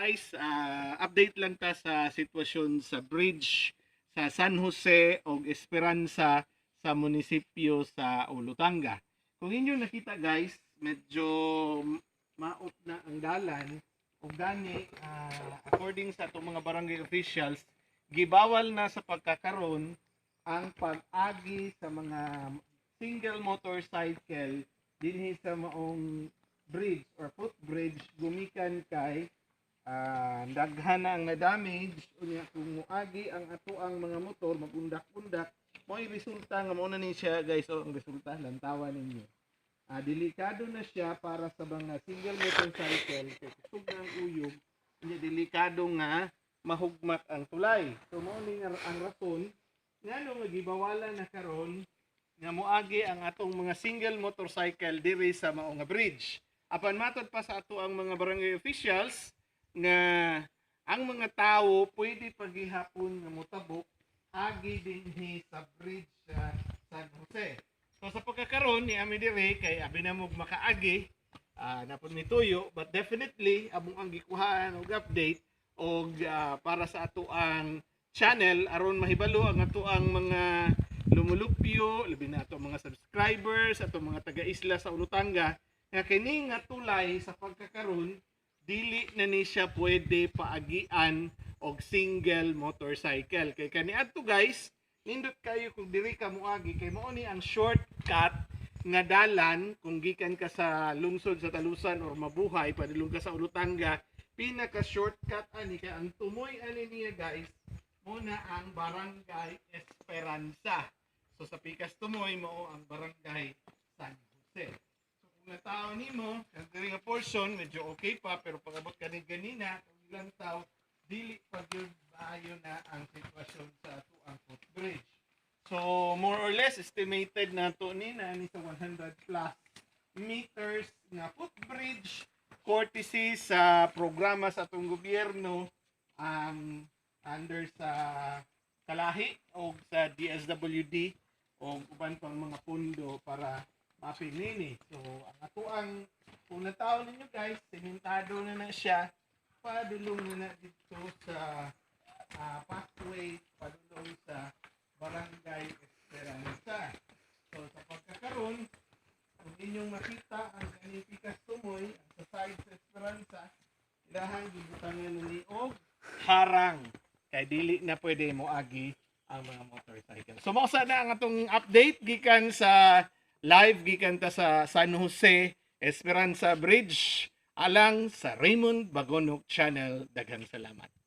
Guys, update lang ta sa sitwasyon sa bridge sa San Jose og Esperanza sa munisipyo sa Olutanga. Kung inyo nakita, guys, medyo maot na ang dalan ug gani according sa atong mga barangay officials, gibawal na sa pagkakaron ang pag-agi sa mga single motorcycle dinhi sa maong bridge or footbridge gumikan kay daghan na ang na-damage. Unya kung moagi ang atoang mga motor, magundak-undak, mo'y resulta nga mao na ni siya, guys. Oh, ang resulta, lantawa ninyo. Delikado na siya para sa mga single motorcycle kay kusog na ang uyog. Unya delikado nga mahugmak ang tulay. So mao ni nga ang rason ngano nga gibawalan na karon nga moagi ang atong mga single motorcycle diri sa mao nga bridge. Apan matod pa sa ato ang mga barangay officials nga ang mga tawo pwede pagihapon nga motabok agi dinhi sa bridge sa San Jose. So sa pagkakaron ni ami diri kay abi na mo makaagi napod ni tuyo, but definitely among ang gikuhaan og update og para sa ato ang channel aron mahibalo ang ato ang mga lumulupyo, labi na ato ang mga subscribers, ato mga taga-isla sa Olutanga, nga kini nga tulay sa pagkakaron dili na ni siya pwede paagian og single motorcycle. Kay kaniadto, guys, nindot kayo kung diri ka moagi kay mao ni ang shortcut nga dalan kung gikan ka sa lungsod sa Talusan or Mabuhay padulong ka sa Olutanga. Pinaka shortcut ani kay ang tumoy ani niya, guys, mao na ang Barangay Esperanza. So sa pikas tumoy, mao ang Barangay San Jose. So kung natao nimo ang diri nga portion, medyo okay pa, pero pag abot ka ni ganina, kung ilang tao, dili pa gyud maayo na ang sitwasyon sa ato ang footbridge. So more or less estimated na to ni na ni sa 100 plus meters nga footbridge, courtesy sa programa sa atong gobyerno ang under sa Kalahi o sa DSWD o uban pang mga pundo para mapinini. So ang atoang kung natao ninyo, guys, sementado na na siya padulong na na dito sa pathway padulong sa Barangay Esperanza. So sa pagkakaron, kung inyong makita ang kaning pikas tumoy, ang sa side sa Esperanza, ilahang gibutangan na ni og harang kay dili na pwede mo agi ang mga motorcycle. So mao sa na ang atong update gikan sa live gikan ta sa San Jose Esperanza Bridge alang sa Raymond Bagonok Channel. Daghang salamat.